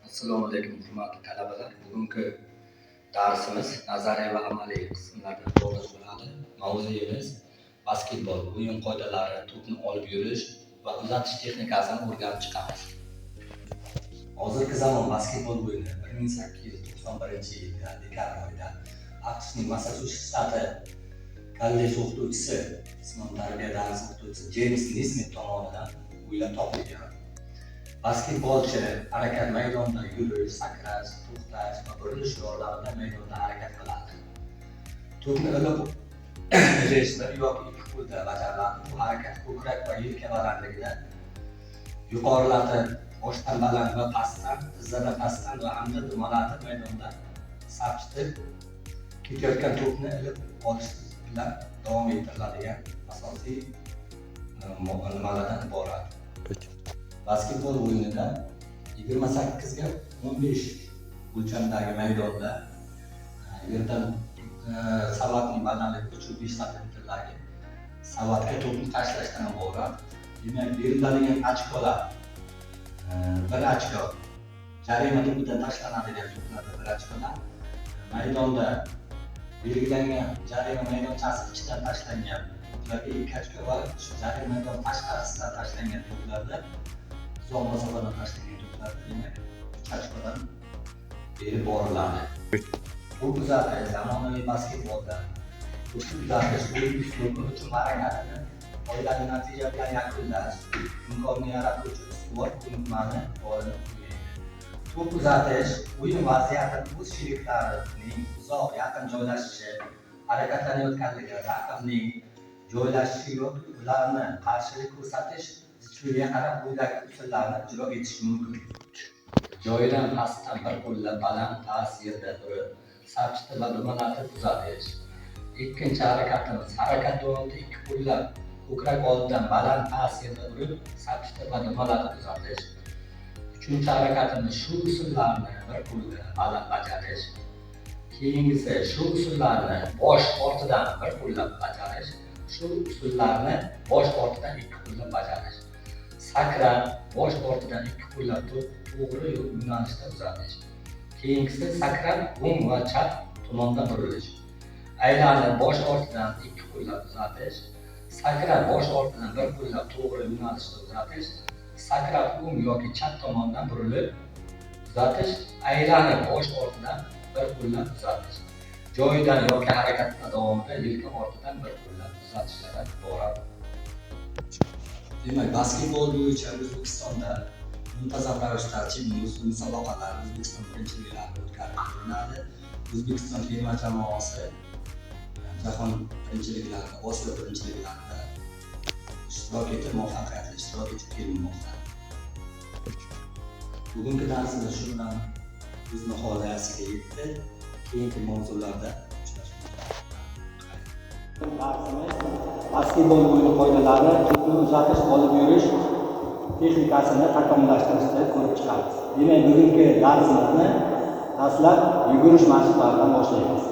Assalomu alaykum, hurmatli talabalar. Bugungi darsimiz nazariy va amaliy qismlardan iborat bo'ladi. Mavzuyimiz basketbol, o'yin qoidalari, to'pni olib yurish va uzatish texnikasini o'rganib chiqamiz. Hozirgi zamon basketbol o'yini 1891-yilda dekabr oyida AQShning Massachusets shtati kollej o'qituvchisi, jismoniy tarbiya darsi o'qituvchisi Jeyms Nismit tomonidan o'ylab topilgan. Basketbolchi harakat maydonida yurish, sakrash, to'xtash va burilish yordamida maydonda harakat qiladi. To'pni ilib ilish bir yoki ikki qo'lda bajariladi. Bu harakat ko'krak va yelka balandligida yuqorilatib, boshdan baland va pastdan, tizzadan pastdan va hamda dumalatib maydonda sapchitib ketayotgan to'pni ilib olish bilan davom ettiriladigan asosiy nimalardan iborat. Basketbol o'yinida 28 ga 15 o'lchamdagi maydonda yerdan savatning balandligi 3,5 santimetrdagi savatga to'pni tashlashdan iborat. Demak, beriladigan ochkolar bir ochko jarima to'pidan tashlanadigan to'plarda bir ochkodan, maydonda belgilangan jarima maydonchasi ichidan tashlangan to'plarga 2 ochko va jarima maydon tashqarisidan tashlangan to'plarda uzoq masofadan tashlangan to'plarda demak 3 ochkodan berib boriladi. To'p uzatish zamonaviy basketbolda to'pni uzatish o'yin uslubi uchun harakatini foydali natija bilan yakunlash imkonini yaratuvchi ustuvor ko'nikmani rolini o'ynaydi. To'p uzatish o'yin vaziyatini o'z sheriklarining uzoq yaqin joylashishi, harakatlanayotganligi, raqibning joylashishi yoki ularni qarshilik ko'rsatish zichligiga qarab quyidagi usullarni ijro etish mumkin. Joyidan pastdan bir qo'lla baland past yerda turib, sapchitib va dumalatib uzatish. Ikkinchi harakatimiz harakat davomida ikki qo'llab ko'krak oldidan baland past yerda urib, sapchitib va dumalatib uzatish. Uchinchi harakatimiz shu usullarni bir qo'lda baland bajarish. Keyingisi shu usullarni bosh ortidan bir qo'llab bajarish. Shu usullarni bosh ortidan ikki qo'llab bajarish. Sakrab bosh ortidan ikki qo'llab to'g'ri yo'nalishda uzatish. Keyingisi sakrab o'ng va chap tomonda burilish. Aylanib bosh ortidan ikki qo'llab uzatish. Sakrab bosh ortidan bir qo'llab to'g'ri yo'nalishda uzatish. Sakrab o'ng yoki chap tomondan burilib uzatish. Aylanib bosh ortidan bir qo'llab uzatish. Joyidan yoki harakat davomida yelka ortidan bir qo'llab uzatishlardan iborat. Demak, basketbol bo'yicha O'zbekistonda muntazam ravishda musobaqalar, O'zbekiston birinchiliklari o'tkazib turiladi. O'zbekiston terma jamoasi jahon birinchiliklarida, Osiyo birinchiliklarida ishtirok etib, muvaffaqiyatli ishtirok etib kelinmoqda. Bugungi darsimiz shu bilan o'z nihoyasiga yetdi. Keyingi mavzularda uchrashguncha. Darsimiz basketbol o'yini qoidalari, to'pni uzatish, olib yurish texnikasini takomillashtirishni ko'rib chiqamiz. Demak, bugungi darsimizni dastlab yugurish mashqlaridan boshlaymiz.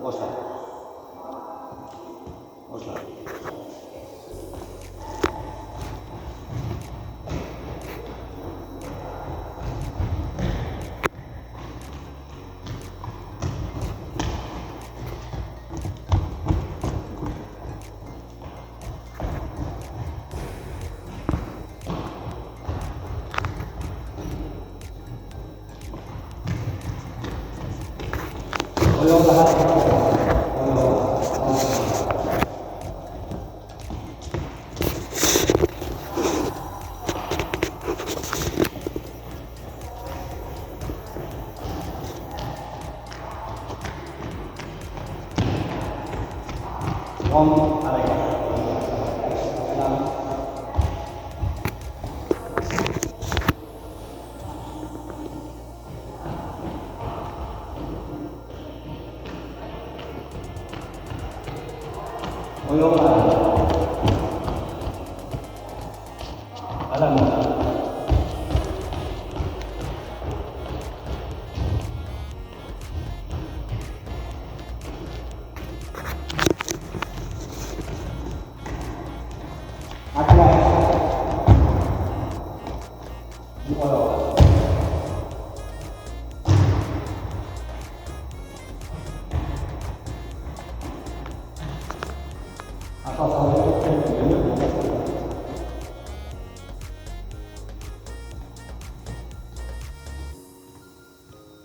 Boshlab.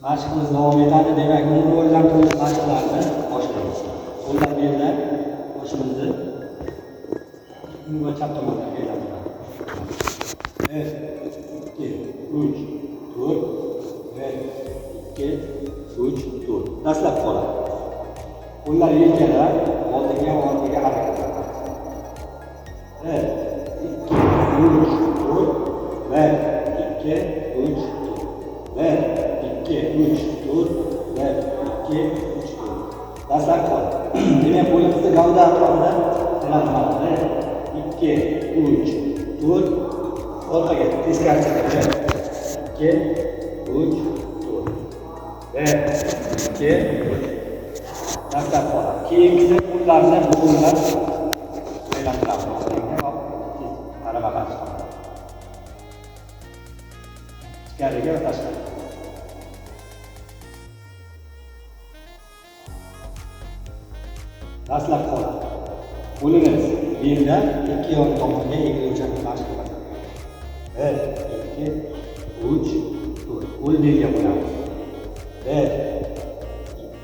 Mashqimiz davom etadi. Demak, uni rivojlantirish mashqlarini boshlaymiz. Qo'llar belda, boshimizni o'ng va chap tomonlarga aylantiramiz. 1 2 3 4 1 2 3 4. Dastlabki holat. Qo'llar yelkada, oldinga va orqaga harakatlantiramiz. 1 2 3 4 1 2 3 4 1 2 3 4 1 2 3 4. Dastlabki holat. Demak, qo'limizni gavda atrofida aylantiramiz. 1 2 3 4 orqaga teskari chaqib 1 2 3 4 1 2 3. Dastlabki holat. Keyingisi qo'llarni bo'g'imlab aylantiramiz. Oldinga va qarama-qarshi tomonga. Ichkariga va tashqariga. Dastlabki holat. Qo'limiz belda ikki yon tomonga egiluvchanlik mashq qilamiz. 1 2 3 4. Qo'l belga qo'yamiz. 1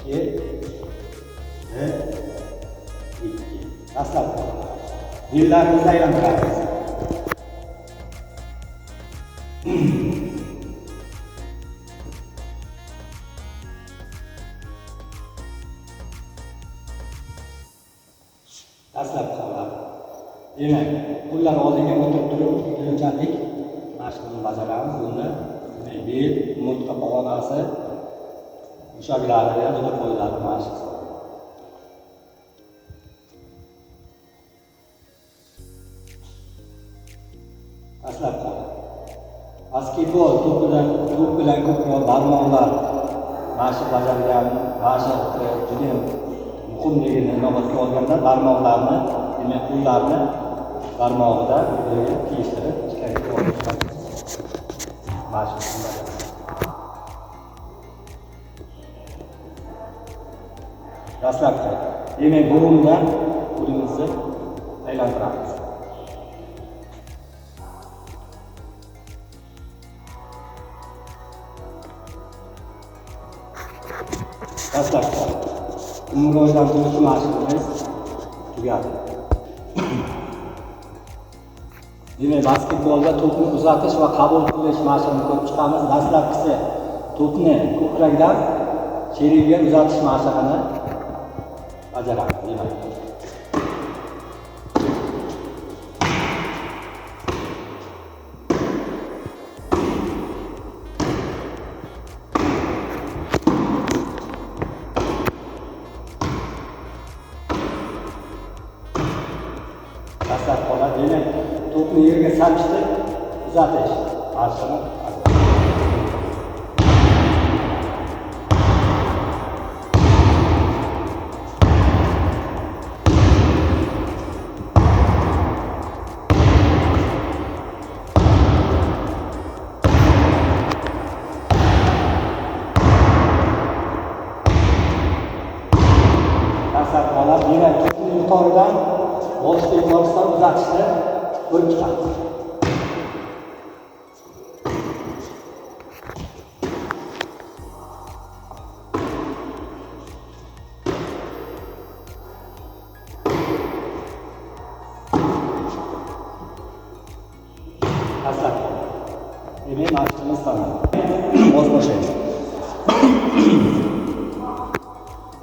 2 1 2. Dastlabki holat. Bellarimizni aylantiramiz. Dastlabki holat. Demak, qo'llar oldinga o'tirib turib egiluvchanlik mashqini bajaramiz. Bunda bel, umurtqa pog'onasi, mushaklari juda foydali mashq. Dastlabki holat. Basketbol to'p bilan ko'proq barmoqlar mashq bajargan mashq juda muhimligini inobatga olganda barmoqlarni, demak qo'llarni barmog'ida bir-biriga tiyishtirib ichkariga olib mashq bajaramiz. Dastlabki holat. Demak, bo'g'imdan qo'limizni aylantiramiz. Dastlabki holat. Umum rivojlantiruvchi mashqimiz tugadi. Demak, basketbolda to'pni uzatish va qabul qilish mashqini ko'rib chiqamiz. Dastlabkisi to'pni ko'krakdan sherigiga uzatish mashqini bajaramiz. Demak, dastlabki holat. Demak, to'pni yerga sapchitib uzatish mashqini. Dastlabki holat. Demak, to'pni yuqoridan boshqa yuqorisidan uzatishni ko'rib chiqamiz. Dastlabki holat. Demak, mashqimiz tamom. Boz boshlaymiz.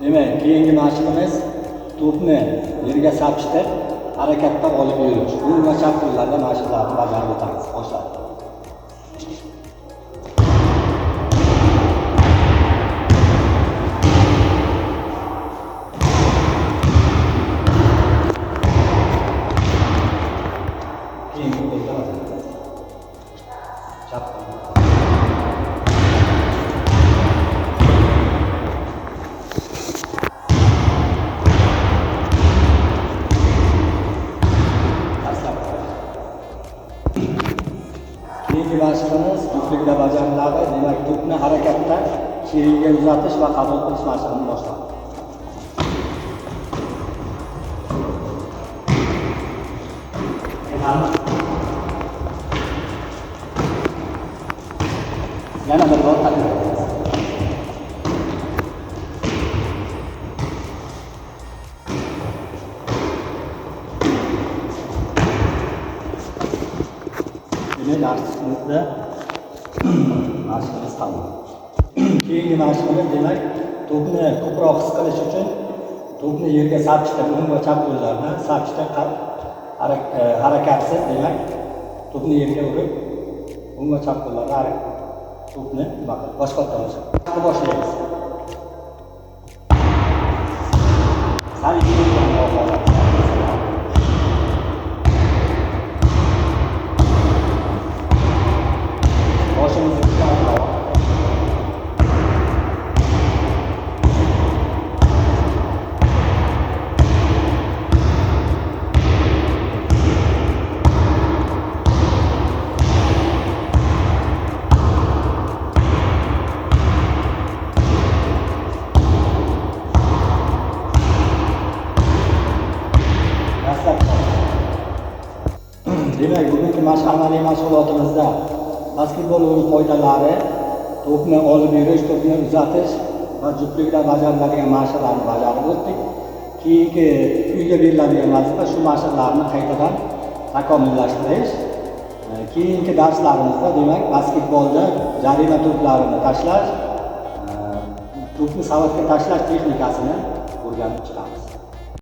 Demak, keyingi mashqimiz to'pni yerga sapchitib harakatda olib yurish. O'ng va chap qo'llarda mashqlarni bajarib o'tamiz. Boshlab. Keyingi qo'lda bajaramiz. Chap qo'lda. Keyingi mashqimiz juftlikda bajariladi. Demak, to'pni harakatda sherigiga uzatish va qabul qilish mashqini boshlaymiz. Yana bir bor takrorlaymiz. Demak, darsimizda mashqimiz tamom. Keyingi mashqimiz demak, to'pni ko'proq his qilish uchun to'pni yerga sapchita, o'ng va chap qo'llar bilan sapchita harakatsiz, demak, to'pni yerga urib, o'ng va chap qo'llar to'pni nima qilib boshqa tomonga boshlaymiz. Sal boshimizni Demak, bugungi amaliy mashg'ulotimizda basketbol o'yin qoidalari, to'pni olib yurish, to'pni uzatish va juftlikda bajariladigan mashqlarni bajarib o'tdik. Keyingi uyga beriladigan vazifa shu mashqlarni qaytadan takomillashtirish. Keyingi darslarimizda demak basketbolda jarima to'plarini tashlash, to'pni savatga tashlash texnikasini o'rganib chiqamiz.